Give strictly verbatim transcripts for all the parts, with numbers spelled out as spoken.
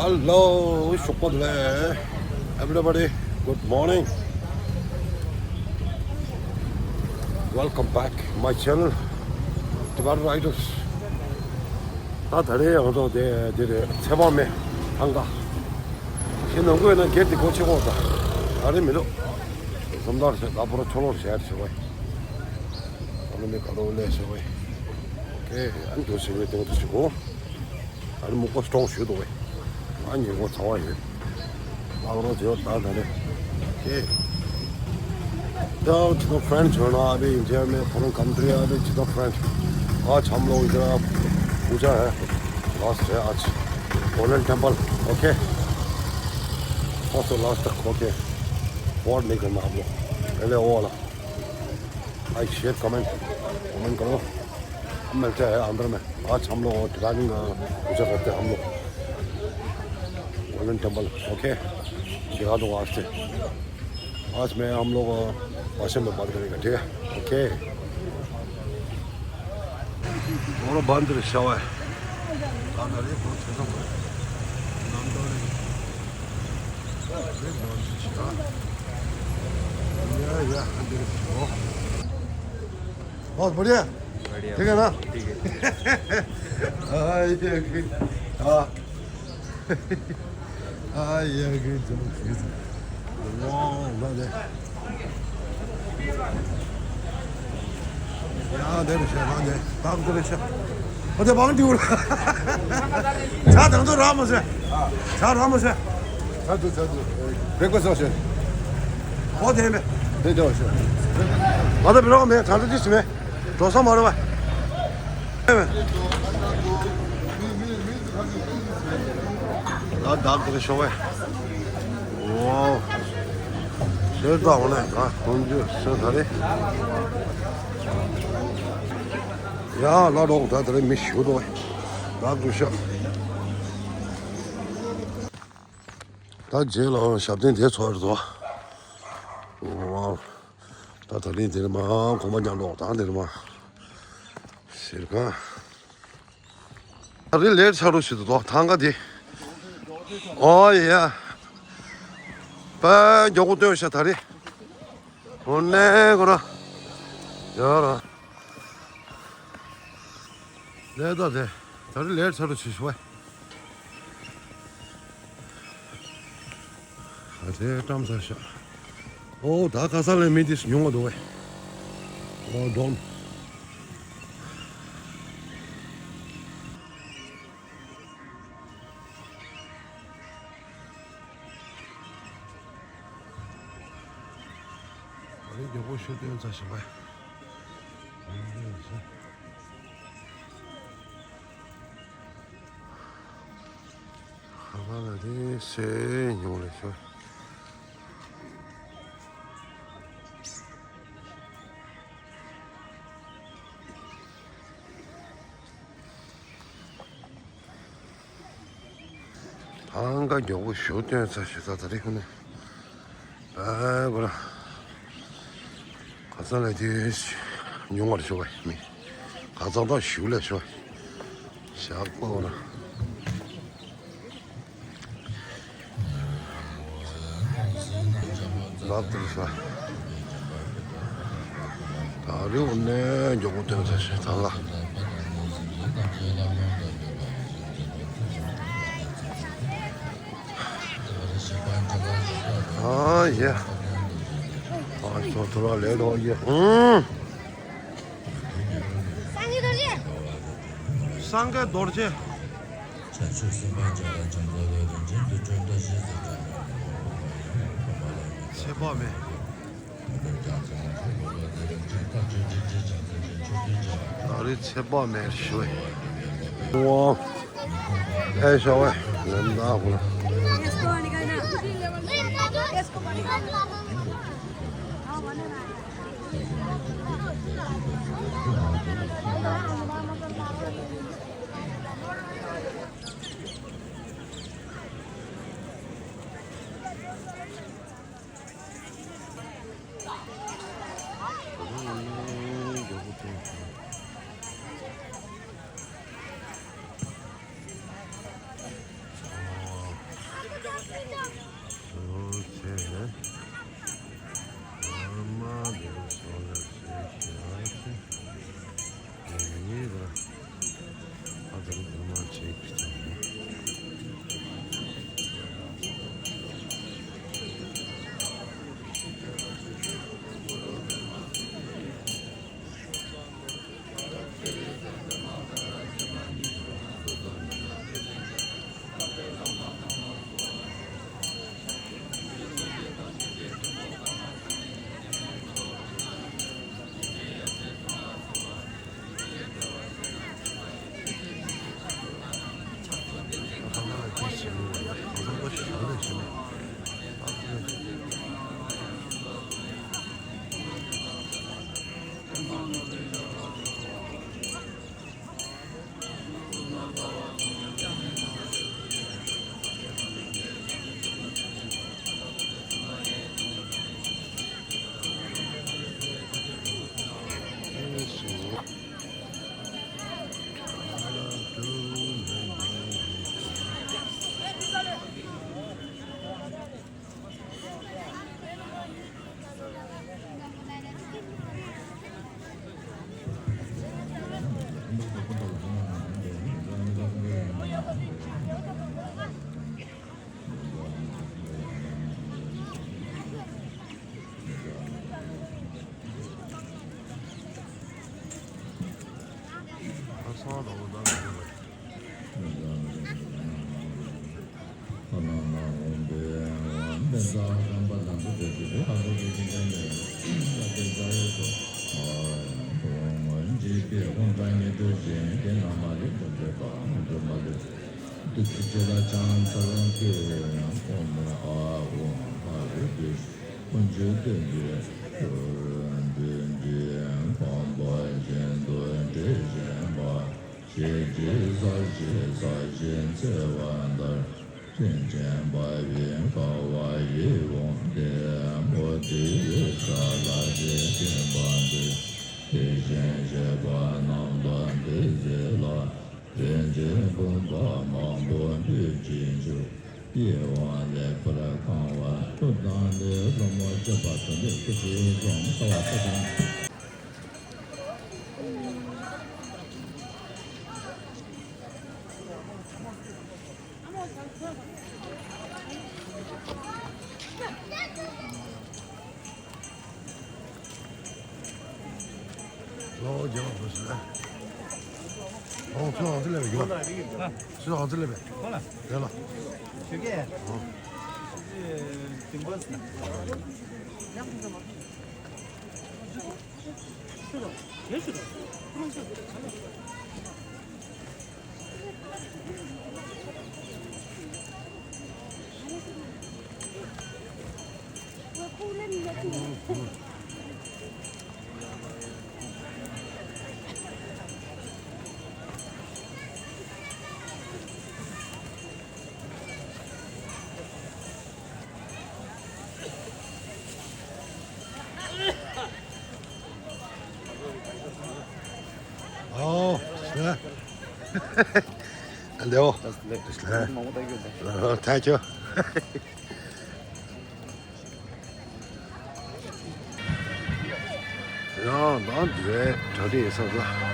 Hello, ཞོགས་པ་བདེ་ལེགས། Everybody, good morning. Welcome back my channel, Tibetan Riders. ད་ད་རེས་ང་ཚོ་དེ་དེ་རེད། ཚེ་དཔག་མེད་ཐང་ག་ཞེ་ནང་ཁུལ་ན་གེ་དེ་སྒོ་ཕྱེ་གོ་ད་ད་རེས་མི་འདུག་བསམ་ཐར་ཞེ་ད་པོ་ར་ཆོ་ལོར་ཞེ་ཞེ་བའི་ཨ་ནི་མི་ག་རོ་ལས་ཞེ་བའི། ཨོ་ཁེ། ཨ་ནི་དུ་ཞེ་བའི་སྟེང་དུ་ཞེ་གོ་ཨ་ནི་མུ་ཀོ་སྟོང་ཞུ་དོ་བའི། ཨ་ཉིན་གོ་ཚ་བ་ཡོད། ཨ་རོ་ཇོ་ད་ད་རེ། ཁེ། ད་ཅི་ཏོ་ཕྲེན་ཆོ་ན་ཨ་བི་ཨིན་ཇར་མེ་ཕོ་རོང་ཀམ་ཏྲི་ཨ་བི་ཅི་ཏོ་ཕྲེན། ཨ་ཆམ་ལོ་ཨིན་ཇར་ཨ་པུ་ཇ་ཧེ། ལ་སི་ཊི་ཨ་ཆི་Golden Temple. Okay. Also last. Okay. What make an aplo. पहले वो वाला। Like share comment comment करो। हम मिलते हैं अंदर में। आज हम लोग टिबेटन पूजा करते हैं हम लोग। Golden temple. ओके। दिखा दो आज से। आज मैं हम लोग भाषा में बात करेंगे, ठीक है? ओके। और बंद रिक्शा है। बहुत बढ़िया। बढ़िया। ठीक है ना? ठीक है। हाँ, ये भी। हाँ। हाँ, ये भी। वाह, वाह, वाह। ཡ་དེ་རུ་ཤ་རང་དེ་ཏག་ཏག་རེད་ཤ། ཨོ་དེ་བང་ཏིའུ་ར། ཇ་དང་དུ་ར་མོ་ཟེ། ཇ་ར་མོ་ཟེ། ཚ་དུ་ཚ་དུ། བེག་པ་སོ་ཤེ། ཨོ་དེ་མེ། དེ་དེ་ཤེ། ང་ད་བི་རོགས་མེ་ད་ད་ཅི་སི་མེ། འགྲོ་ས་མ་རེད་བ། ད་དག་དེ་ཤོ་བས། ཝའོ། ཤེར་ད་འོ་ནས་ད་ཁོང་ཚོས་ཤེར་ད་རེད། ཡ་ལ་རོགས་ད་དེ་རེད་མི་ཞུ་རོགས། དག་དེ་ཤོ། ད་རྗེས་ལ་ཞབས་བརྟན་དེ་ཚོར་དོ། ཝའོ། ད་ད་རིང་དེར་མ་གོམ་པ་རྒྱག་འགྲོ་ད་དེར་མ། ཟེར་གང་། ད་རིང་ལེར་ཆ་རུ་ཞིག་ཏུ་དོ་ཐང་ག་དེ། ཨོ་ཡ། པ་མགྱོགས་པོ་སྟོན་ཤ་ད་རེ། འོ་ནས་གོ་ར། ཡ་ར། ལས་ད་དེ། ད་རིང་ལེར་ཆ་རུ་ཞིག་ཤོ། ཨ་དེ་ཀྲམ་ས་ཤ། ཨོ་ད་ཁ་ས་ལས་མི་དེ་ཉུང་བ་འདུག་བས། ཨོ་འགྲོམ། ཨ་རེ་མགྱོགས་པོ་ཤོད་སྟོན་ཚ་ཞིག་བས། ཧ་ཧ་ལ་དེ་སེ་ཉུང་ལེ་ཤོད། ཐང་ག་མགྱོགས་པོ་ཞུ་སྟོན་ས་ཞུ་ས་ད་རེ་ཁོ་ནས། ཨ་བ་ར། ག་ས་ལ་དེ་ཉུང་བར་ཞུ་བ་མི། ག་ས་ད་ཞུ་ལ་ཞུ་བ། ཞག་པ་བ་ར། ལབ་ཏུ་ས། ད་རེ་འོ་ནས་མགྱོགས་པོ་སྟོན་ས་ཞེས་ད་ལ། ཨ་ཡེ། ཨ་ཚོ་ཐོ་ར་ལེ་རོ་ཡེ། ཧུམ། སངས་རྒྱས་རྡོ་རྗེ། སངས་རྒྱས་རྡོ་རྗེ། ཚེ་དཔག་མེད། ད་རེས་ཚེ་དཔག་མེད་ཞུ་བས། ཨོ། ཨེ་ཞོ་བས། ལན་ད་ཧུ་ལ། ཞེས་བགྱི་ས་ཞེས་ས་ཞེས་འཚལ་བ་ལྟར། དྲིན་ཅན་དཔའ་བོས་དཀའ་བ་ཡི་བོ་དེ་མོ་དེ་ཡི་ས་ལ་རྗེས་དྲན་པ་འདི། དེ་བཞིན་གཤེགས་པ་རྣམས་ལ་འདི་སྩལ་ལ། རིན་ཆེན་བུམ་པ་མང་པོ་འདུས་ཀྱི་མཆོག་ཡིད་འོང་ལེགས་པར་གང་བ་ཐུགས་དང་ལྡན་ལྷ་མོ་བཅས་པ་དོན་ལྡན་སྐུ་ཚེ་བཟང་ཟེར་བ་དེ་དང་། ལོ་རྒྱལ་བ་བུ་སུ་ལ། ཨོ་ཁྱོད་ཨང་ཙི་ལེ་བའི་རྒྱུ་ལ། སུ་ཨང་ཙི་ལེ་བའི། ཁོ་ལ། རེད་ལ། ཞུ་གེ། ཨོ། ཞུ་གེ་དིང་པོ་སི་ན། ཨོ། ལེའོ། ལེའོ། Thank you. ཡང་དང་དུ་བའི་གྲ་སྒྲིག་ཡོད་ས་ལ།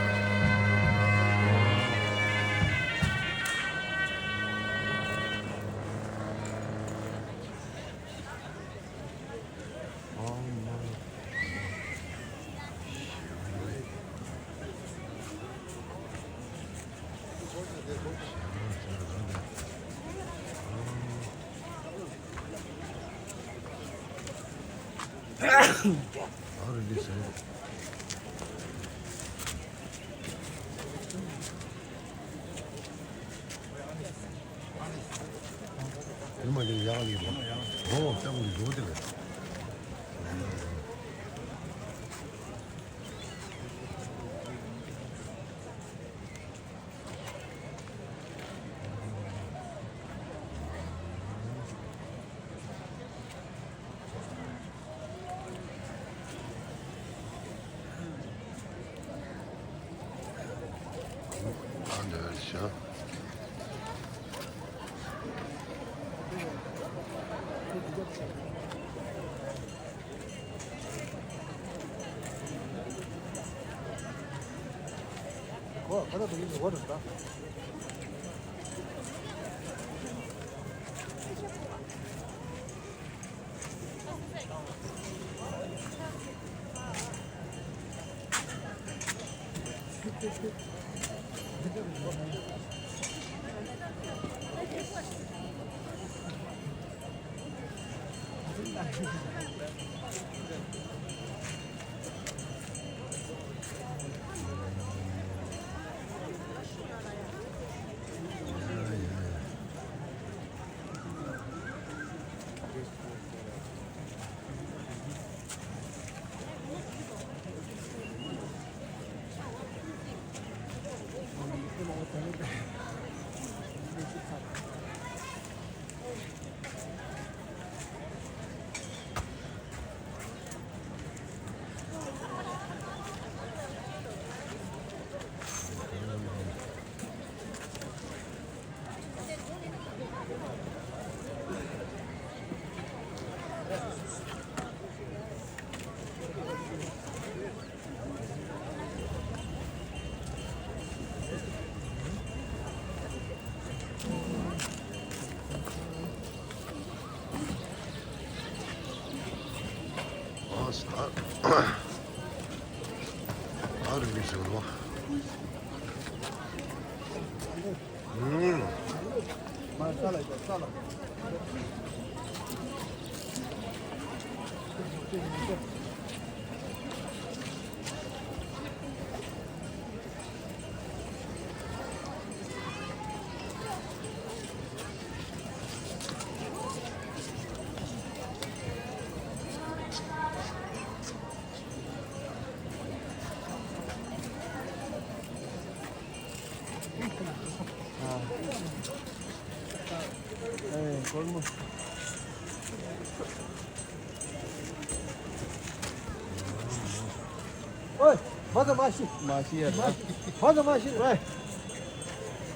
ཨོའི། མ་ད་མ་ཤི། མ་ཤི་ཡ་ད། མ་ད་མ་ཤི་རེད།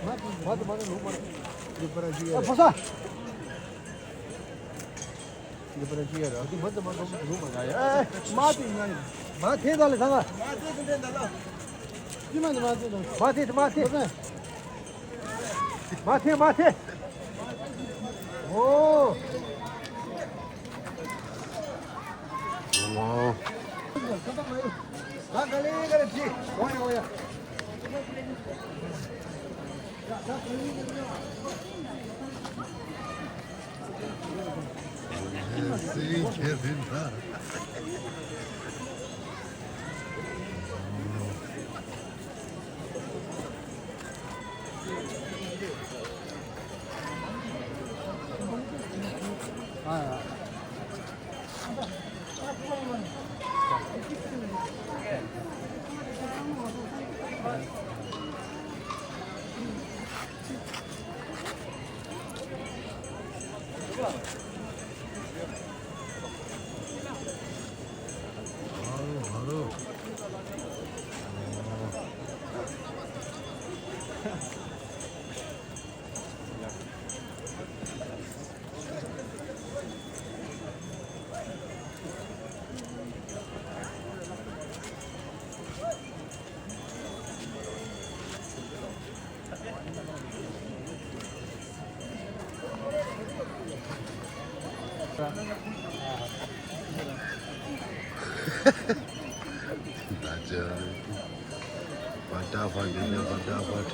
མ་ད་མ་ད་ལུག་མ་རེད། འདི་པར་ཤི་ཡ་ཨ་རེད། ཕོ་ས། འདི་པར་ཤི་ཡ་རེད། འདི་མ་ད་མ་ད་ལུག་མ་རེད། ཨེ་ཨེ། མ་དེ་ང་ཡིན། མ་དེ་ད་ལེ་ད་ང་། མ་དེ་དེ་འདྲ་ད་ལ། ཅི་མ་ད་མ་དེ་ད། མ་དེ་མ་དེ། མ་ཐེ་མ་ཐེ། ཨོ། ཨོ། फटाफट दे दे, फटाफट।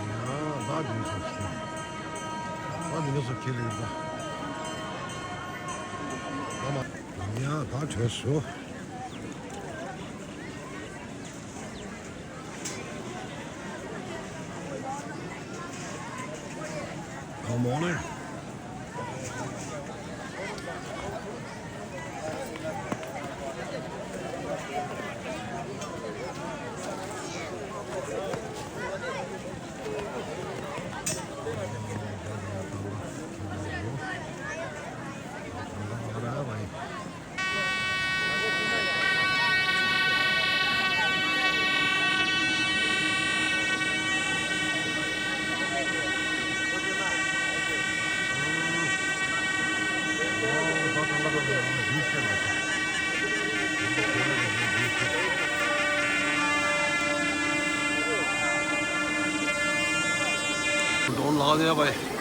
ཡ། ད་དེ་ཚོ་ཁྱེར། ད་དེ་ཚོ་ཁྱེར་ལེ་ད། ཨ་མ། ཡ། ད་བྲོས་སོ། Come on in. ལགས་ཡ་བའི།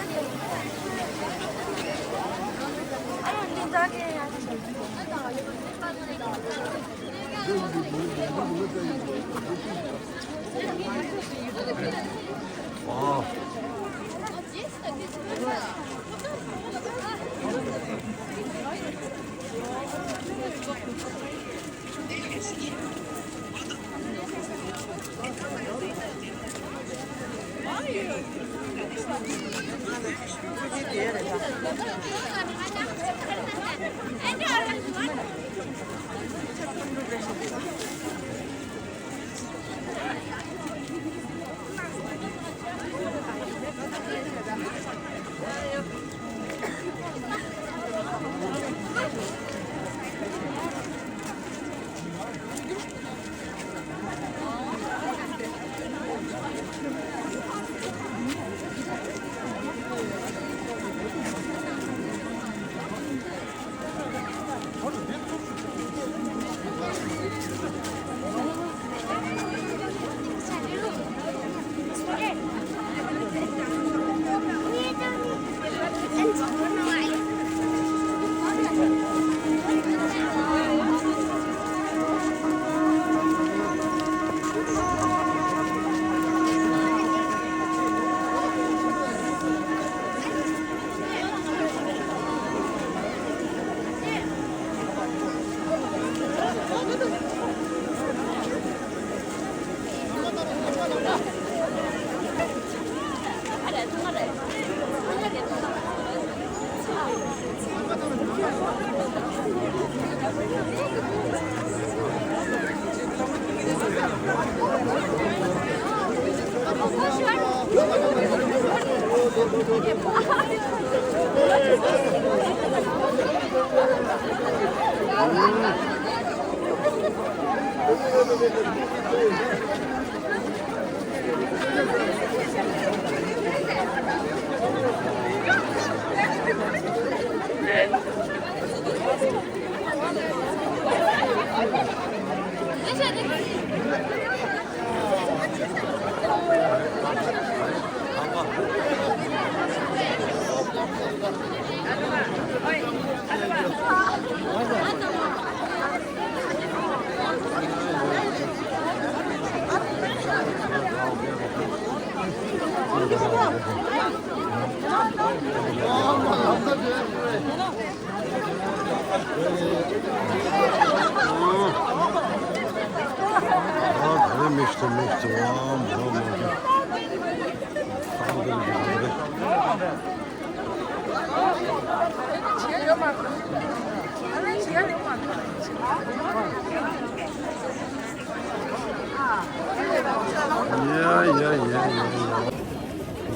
ཨ། ཡ་ཡ་ཡ་ཡ་ཡ།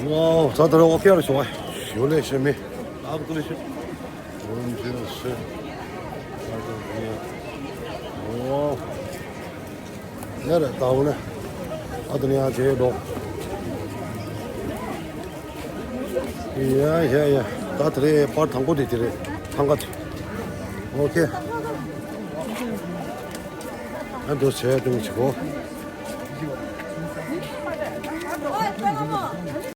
ཝའོ། ད་ལྟ་ར་ཨོ་ཁེ་ར་བྱུང་བ། ཞོ་ལེ་ཤ་མེ། ཨ་ཀུ་ལེ་ཤ། ཝོ་ཇི་སི། ཝའོ། ཡ་ར་ད་འོ་ན། ཨ་ད་ནི་ཨ་ཇེ་ཌོག་ཡ་ཡ་ཡ། ད་དེ་རེད། པར་དང་པོ་དེ་དེ་རེད། ཐང་ག་དེ། ཨོ་ཁེ། ཨ་འདུག་བྱས་ཏེ་ཆུ་བོ།